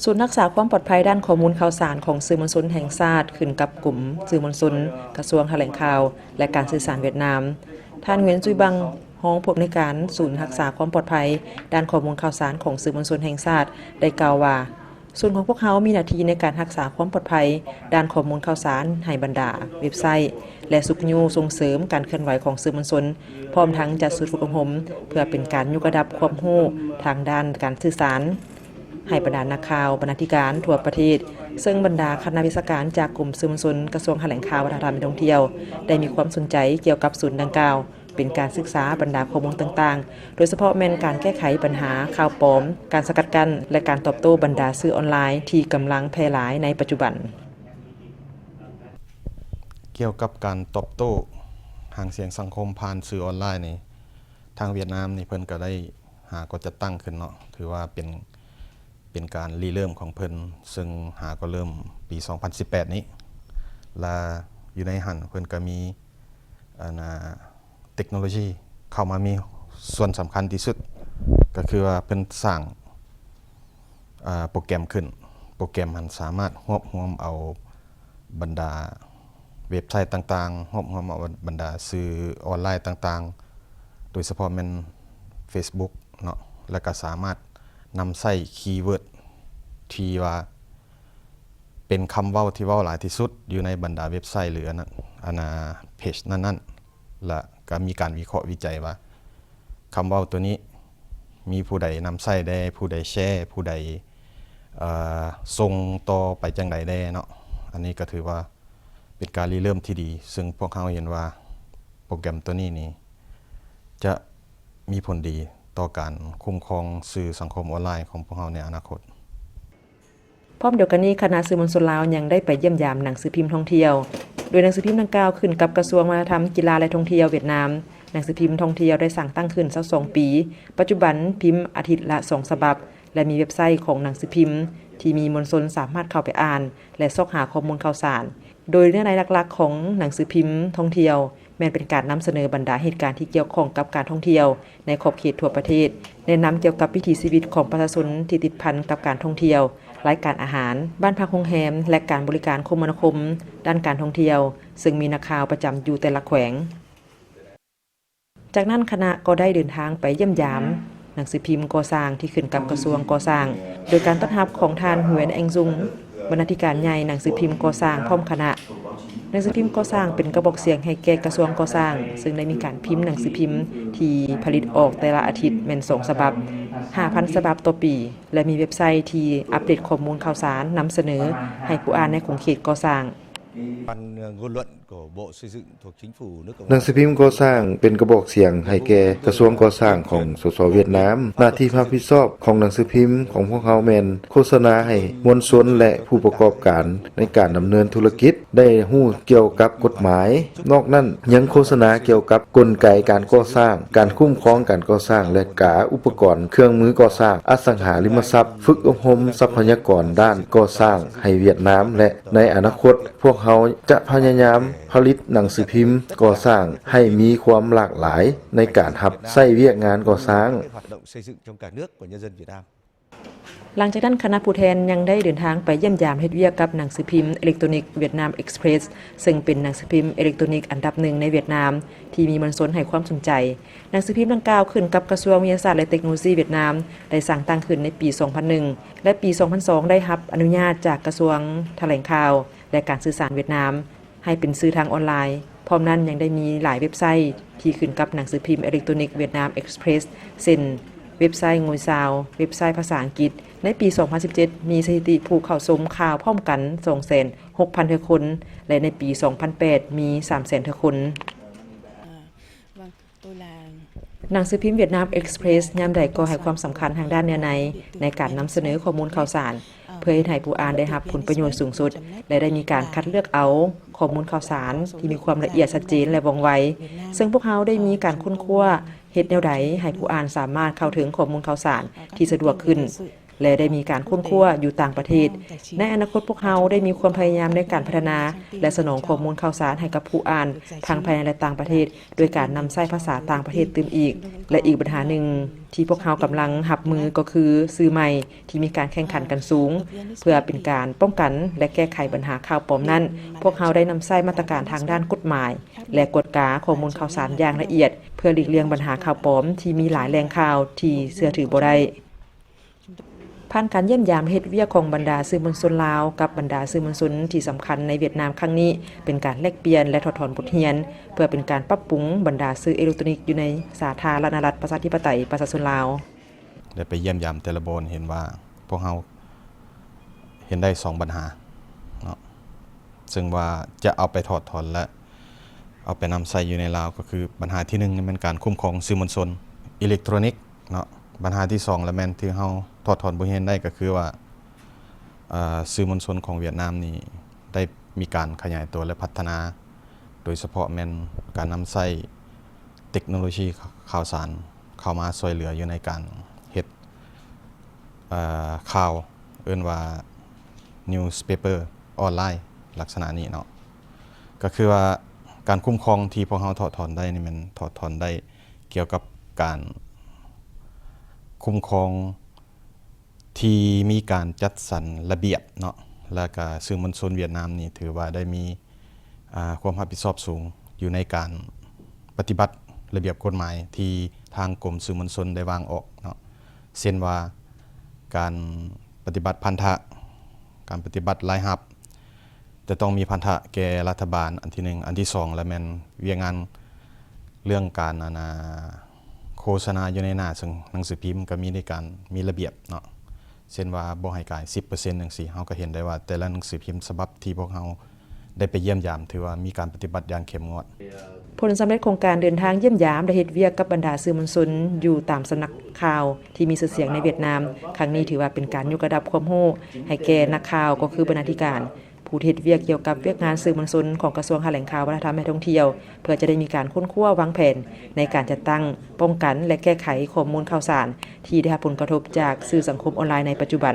ສູນຮັກສາຄວາມປອດໄພດ້ານຂໍ້ມູນຂ່າວສານຂອງສື່ມວນຊົນແຫ່ງຊາດ ຂຶ້ນກັບກົມສື່ມວນຊົນ ກະຊວງຖະແຫຼງຂ່າວ ແລະ ການສື່ສານຫວຽດນາມ. ທ່ານ Nguyen Duy Băng ຮອງຜູ້ອຳນວຍການສູນຮັກສາຄວາມປອດໄພດ້ານຂໍ້ມູນຂ່າວສານຂອງສື່ມວນຊົນແຫ່ງຊາດ ໄດ້ກ່າວວ່າ, ສູນຂອງພວກເຮົາມີໜ້າທີ່ໃນການຮັກສາຄວາມປອດໄພດ້ານຂໍ້ມູນຂ່າວສານໃຫ້ບັນດາເວັບໄຊ ແລະ ຊຸກຍູ້ສົ່ງເສີມການເຄື່ອນໄຫວຂອງສື່ມວນຊົນ, ພ້ອມທັງຈັດຊຸດຝຶກອົບຮົມເພື່ອເປັນການຍົກລະດັບຄວາມຮູ້ທາງດ້ານການສື່ສານ ໃຫ້ບັນດານັກຂ່າວ ບັນນາທິການທົ່ວປະເທດ, ເຊິ່ງບັນດາຄະນະວິຊາການຈາກກົມສື່ມວນຊົນ ກະຊວງຖະແຫຼງຂ່າວ ວັດທະນະທຳ ແລະ ທ່ອງທ່ຽວ ໄດ້ມີຄວາມສົນໃຈກ່ຽວກັບສູນດັ່ງກ່າວ ເປັນການສຶກສາບັນດາຂໍ້ມູນຕ່າງໆ, ໂດຍສະເພາະແມ່ນການແກ້ໄຂບັນຫາຂ່າວປອມ, ການສະກັດກັ້ນ ແລະ ການຕອບໂຕ້ບັນດາສື່ອອນລາຍທີ່ກຳລັງແຜ່ຫຼາຍໃນປັດຈຸບັນ. ກ່ຽວກັບການຕອບໂຕ້ຫາງສຽງສັງຄົມຜ່ານສື່ອອນລາຍນີ້, ທາງຫວຽດນາມນີ້ເພິ່ນກໍໄດ້ ຫາກໍຈັດຕັ້ງຂຶ້ນເນາະ, ຖືວ່າເປັນ ເປັນການລິເລີ່ມຂອງເພິ່ນ, ເຊິ່ງຫາກໍເລີ່ມປີສອງພັນສິບແປດນີ້ ລະຢູ່ໃນຫັ້ນເພິ່ນກໍມີ ອັນນ່າ ເຕັກໂນໂລຢີເຂົ້າມາມີສ່ວນສຳຄັນທີ່ສຸດ, ກໍຄືວ່າເພິ່ນສ້າງ ອ່າ ໂປຣແກຣມຂຶ້ນ. ໂປຣແກຣມຫັ້ນສາມາດຮວບຮວມເອົາ ບັນດາເວັບໄຊຕ່າງໆ, ຮວບຮວມເອົາບັນດາສື່ອອນລາຍຕ່າງໆ, ໂດຍສະເພາະແມ່ນເຟສບຸກເນາະ, ແລ້ວກໍສາມາດນຳໃຊ້ຄີເວີດທີ່ວ່າເປັນຄຳເວົ້າທີ່ເວົ້າຫຼາຍທີ່ສຸດຢູ່ໃນບັນດາເວັບໄຊ ຫຼື ອັນນັ້ນ ອັນນ່າ ເພຈນັ້ນໆ, ແລ້ວກໍມີການວິເຄາະວິໄຈວ່າ ຄຳເວົ້າໂຕນີ້ມີຜູ້ໃດນຳໃຊ້ແດ່, ຜູ້ໃດແຊ, ຜູ້ໃດ ເອີ ສົ່ງຕໍ່ໄປຈັ່ງໃດແດ່ເນາະ. ອັນນີ້ກໍຖືວ່າເປັນການລິເລີ່ມທີ່ດີ, ເຊິ່ງພວກເຮົາເຫັນວ່າໂປຣແກຣມໂຕນີ້ນີ້ຈະມີຜົນດີຕໍ່ການຄຸ້ມຄອງສື່ສັງຄົມອອນລາຍຂອງພວກເຮົາໃນອະນາຄົດ. ພ້ອມດຽວກັນນີ້, ຄະນະສື່ມວນຊົນລາວຍັງໄດ້ໄປຢ້ຽມຢາມໜັງສືພິມທ່ອງທ່ຽວ, ໂດຍໜັງສືພິມດັ່ງກ່າວຂຶ້ນກັບກະຊວງວັດທະນະທຳ, ກິລາ ແລະ ທ່ອງທ່ຽວຫວຽດນາມ. ໜັງສືພິມທ່ອນທ່ຽວໄດ້ສ້າງຕັ້ງຂຶ້ນຊາວສອງປີ, ປັດຈຸບັນພິມອາທິດລະສອງສະບັບ ແລະ ມີເວັບໄຊຂອງໜັງສືພິມທີ່ມີມວນຊົນສາມາດເຂົ້າໄປອ່ານ ແລະ ຊອກຫາຂໍ້ມູນຂ່າວສານ, ໂດຍເນື້ອໃນຫຼັກໆຂອງໜັງສືພິມທ່ອງທ່ຽວ ແມ່ນເປັນການນຳສະເໜີບັນດາເຫດການທີ່ກ່ຽວຂ້ອງກັບການທ່ອງທ່ຽວໃນຂອບເຂດທົ່ວປະເທດ, ແນະນຳກ່ຽວກັບວິຖີຊີວິດຂອງປະຊາຊົນທີ່ຕິດພັນກັບການທ່ອງທ່ຽວ, ລາຍການອາຫານ, ບ້ານພັກໂຮງແຮມ ແລະ ການບໍລິການຄົມມະນາຄົມດ້ານການທ່ອງທ່ຽວ, ເຊິ່ງມີນັກຂ່າວປະຈຳຢູ່ແຕ່ລະແຂວງ. ຈາກນັ້ນຄະນະກໍໄດ້ເດີນທາງໄປຢ້ຽມຢາມໜັງສືພິມກໍ່ສ້າງທີ່ຂຶ້ນກັບກະຊວງກໍ່ສ້າງ, ໂດຍການຕ້ອນຮັບຂອງທ່ານ Nguyen Anh Dung ບັນນາທິການໃຫຍ່ໜັງສືພິມກໍ່ສ້າງ ພ້ອມຄະນະ. ໜັງສືພິມກໍ່ສ້າງເປັນກະບອກສຽງໃຫ້ແກ່ກະຊວງກໍ່ສ້າງ, ເຊິ່ງໄດ້ມີການພິມໜັງສືພິມທີ່ຜະລິດອອກແຕ່ລະອາທິດແມ່ນສອງສະບັບ, ຫ້າພັນສະບັບຕໍ່ປີ, ແລະ ມີເວັບໄຊທີ່ອັບເດດຂໍ້ມູນຂ່າວສານນຳສະເໜີໃຫ້ຜູ້ອ່ານໃນຂົງເຂດກໍ່ສ້າງ. ຫນັງສືພິມກໍ່ສ້າງເປັນກະບອກສຽງໃຫ້ແກ່ກະຊວງກໍ່ສ້າງຂອງ ສສ ຫວຽດນາມ. ໜ້າທີ່ຮັບຜິດຊອບຂອງໜັງສືພິມຂອງພວກເຮົາແມ່ນໂຄສະນາໃຫ້ມວນຊົນ ແລະ ຜູ້ປະກອບການໃນການດຳເນີນທຸລະກິດໄດ້ຮູ້ກ່ຽວກັບກົດໝາຍ. ນອກນັ້ນຍັງໂຄສະນາກ່ຽວກັບກົນໄກການກໍ່ສ້າງ, ການຄຸ້ມຄອງການກໍ່ສ້າງ ແລະ ກາອຸປະກອນເຄື່ອງມືກໍ່ສ້າງ, ອະສັງຫາລິມະຊັບ, ຝຶກອົບຮົມຊັບພະຍາກອນດ້ານກໍ່ສ້າງໃຫ້ຫວຽດນາມ ແລະ ໃນອະນາຄົດ ພວກເຮົາຈະພະຍາຍາມຜະລິດໜັງສືພິມກໍ່ສ້າງໃຫ້ມີຄວາມຫຼາກຫຼາຍໃນການຮັບໃຊ້ວຽກງານກໍ່ສ້າງ. ຫຼັງຈາກນັ້ນຄະນະຜູ້ແທນຍັງໄດ້ເດີນທາງໄປຢ້ຽມຢາມເຮັດວຽກກັບໜັງສືພິມເອເລັກໂຕນິກຫວຽດນາມເອັກສະເພຣສ ເຊິ່ງເປັນໜັງສືພິມເອເລັກໂຕນິກອັນດັບໜຶ່ງໃນຫວຽດນາມທີ່ມີມວນຊົນໃຫ້ຄວາມສົນໃຈ. ໜັງສືພິມດັ່ງກ່າວຂຶ້ນກັບກະຊວງວິທະຍາສາດ ແລະ ເຕັກໂນໂລຊີຫວຽດນາມ ໄດ້ສ້າງຕັ້ງຂຶ້ນໃນປີສອງພັນໜຶ່ງ ແລະ ປີສອງພັນສອງ ໄດ້ຮັບອະນຸຍາດຈາກກະຊວງຖະແຫຼງຂ່າວ ແລະ ການສື່ສານຫວຽດນາມ ໃຫ້ເປັນສື່ທາງອອນລາຍ. ພ້ອມນັ້ນຍັງໄດ້ມີຫຼາຍເວັບໄຊທີ່ຂຶ້ນກັບໜັງສືພິມເອເລັກໂຕນິກຫວຽດນາມເອັກສະເພຣສ ເຊັ່ນ ເວັບໄຊງວຍຊາວ, ເວັບໄຊພາສາອັງກິດ. ໃນປີສອງພັນສິບເຈັດ ມີສະຖິຕິຜູ້ເຂົ້າຊົມຂ່າວພ້ອມກັນສອງແສນຫົກພັນເທື່ອຄົນ ແລະ ໃນປີສອງພັນແປດ ມີສາມແສນເທື່ອຄົນ. ໜັງສືພິມຫວຽດນາມເອັກສະເພຣສຍາມໃດກໍໃຫ້ຄວາມສຳຄັນທາງດ້ານເນື້ອໃນ ໃນການນຳສະເໜີຂໍ້ມູນຂ່າວສານ ເພື່ອເຮັດໃຫ້ຜູ້ອ່ານໄດ້ຮັບຜົນປະໂຫຍດສູງສຸດ ແລະ ໄດ້ມີການຄັດເລືອກເອົາຂໍ້ມູນຂ່າວສານທີ່ມີຄວາມລະອຽດຊັດເຈນ ແລະ ວ່ອງໄວ. ເຊິ່ງພວກເຮົາໄດ້ມີການຄົ້ນຄວ້າເຮັດແນວໃດໃຫ້ຜູ້ອ່ານສາມາດເຂົ້າເຖິງຂໍ້ມູນຂ່າວສານທີ່ສະດວກຂຶ້ນ. ແລະ ໄດ້ມີການຄົ້ນຄວ້າຢູ່ຕ່າງປະເທດ. ໃນອະນາຄົດ, ພວກເຮົາໄດ້ມີຄວາມພະຍາຍາມໃນການພັດທະນາ ແລະ ສະໜອງຂໍ້ມູນຂ່າວສານໃຫ້ກັບຜູ້ອ່ານ ທັງພາຍໃນ ແລະ ຕ່າງປະເທດ ໂດຍການນຳໃຊ້ພາສາຕ່າງປະເທດຕື່ມອີກ. ແລະ ອີກບັນຫາໜຶ່ງທີ່ພວກເຮົາກຳລັງຮັບມືກໍຄືສື່ໃໝ່ທີ່ມີການແຂ່ງຂັນກັນສູງ. ເພື່ອເປັນການປ້ອງກັນ ແລະ ແກ້ໄຂບັນຫາຂ່າວປອມນັ້ນ, ພວກເຮົາໄດ້ນຳໃຊ້ມາດຕະການທາງດ້ານກົດໝາຍ ແລະ ກວດກາຂໍ້ມູນຂ່າວສານຢ່າງລະອຽດ ເພື່ອຫຼີກລ່ຽງບັນຫາຂ່າວປອມທີ່ມີຫຼາຍແຫຼ່ງຂ່າວທີ່ເຊື່ອຖືບໍ່ໄດ້. ຜ່ານການຢ້ຽມຢາມເຮັດວຽກຂອງບັນດາສື່ມວນຊົນລາວກັບບັນດາສື່ມວນຊົນທີ່ສຳຄັນໃນຫວຽດນາມຄັ້ງນີ້ ເປັນການແລກປ່ຽນ ແລະ ຖອດຖອນບົດຮຽນ ເພື່ອເປັນການປັບປຸງບັນດາສື່ເອເລັກໂຕຣນິກຢູ່ໃນສາທາລະນະລັດ ປະຊາທິປະໄຕ ປະຊາຊົນລາວ. ໄດ້ໄປຢ້ຽມຢາມແຕ່ລະບ່ອນ ເຫັນວ່າພວກເຮົາເຫັນໄດ້ສອງບັນຫາເນາະ ເຊິ່ງວ່າຈະເອົາໄປຖອດຖອນ ແລະ ເອົາໄປນຳໃຊ້ຢູ່ໃນລາວ ກໍຄືບັນຫາທີໜຶ່ງນີ້ແມ່ນການຄຸ້ມຄອງສື່ມວນຊົນອີເລັກໂຕຣນິກເນາະ. ບັນຫາທີສອງລະແມ່ນທີ່ເຮົາຖອດຖອນບົດຮຽນໄດ້ ກໍຄືວ່າ ເອີ ສື່ມວນຊົນຂອງຫວຽດນາມນີ້ໄດ້ມີການຂະຫຍາຍຕົວ ແລະ ພັດທະນາ ໂດຍສະເພາະແມ່ນການນຳໃຊ້ເຕັກໂນໂລຊີຂ່າວສານເຂົ້າມາຊ່ວຍເຫຼືອຢູ່ໃນການເຮັດ ເອີ ຂ່າວ ເອີ້ນວ່າ newspaper ອອນລາຍ ລັກສະນະນີ້ເນາະ. ກໍຄືວ່າການຄຸ້ມຄອງທີ່ພວກເຮົາຖອດຖອນໄດ້ນີ້ແມ່ນຖອດຖອນໄດ້ກ່ຽວກັບການຄຸ້ມຄອງທີ່ມີການຈັດສັນລະບຽບເນາະ ແລ້ວກະສື່ມວນຊົນຫວຽດນາມນີ້ຖືວ່າໄດ້ມີ ອ່າ ຄວາມຮັບຜິດຊອບສູງຢູ່ໃນການປະຕິບັດລະບຽບກົດໝາຍທີ່ທາງກົມສື່ມວນຊົນໄດ້ວາງອອກເນາະ ເຊັ່ນວ່າ ການປະຕິບັດພັນທະ ການປະຕິບັດລາຍຮັບ ຈະຕ້ອງມີພັນທະແກ່ລັດຖະບານ ອັນທີໜຶ່ງ. ອັນທີສອງລະແມ່ນວຽກງານເລື່ອງການ ອັນນ່າ ໂຄສະນາຢູ່ໃນໜ້າໜັງສືພິມ ກໍມີໃນການມີລະບຽບເນາະ ເຊັ່ນວ່າບໍ່ໃຫ້ກາຍສິບເປີເຊັນ ຈັ່ງຊີ້. ເຮົາກໍເຫັນໄດ້ວ່າແຕ່ລະໜັງສືພິມສະບັບທີ່ພວກເຮົາໄດ້ໄປຢ້ຽມຢາມ ຖືວ່າມີການປະຕິບັດຢ່າງເຂັ້ມງວດ. ຜົນສຳເລັດຂອງການເດີນທາງຢ້ຽມຢາມ ແລະ ເຮັດວຽກກັບບັນດາສື່ມວນຊົນຢູ່ຕາມສຳນັກຂ່າວທີ່ມີຊື່ສຽງໃນຫວຽດນາມ ຄັ້ງນີ້ຖືວ່າເປັນການຍົກລະດັບຄວາມຮູ້ໃຫ້ແກ່ນັກຂ່າວ ກໍຄືບັນນາທິການ ຜູ້ທີ່ເຮັດວຽກກ່ຽວກັບວຽກງານສື່ມວນຊົນຂອງກະຊວງຖະແຫຼງຂ່າວ, ວັດທະນະທຳ ແລະ ທ່ອງທ່ຽວ ເພື່ອຈະໄດ້ມີການຄົ້ນຄວ້າວາງແຜນໃນການຈັດຕັ້ງ, ປ້ອງກັນ ແລະ ແກ້ໄຂຂໍ້ມູນຂ່າວສານທີ່ໄດ້ຮັບຜົນກະທົບຈາກສື່ສັງຄົມອອນລາຍໃນປັດຈຸບັນ.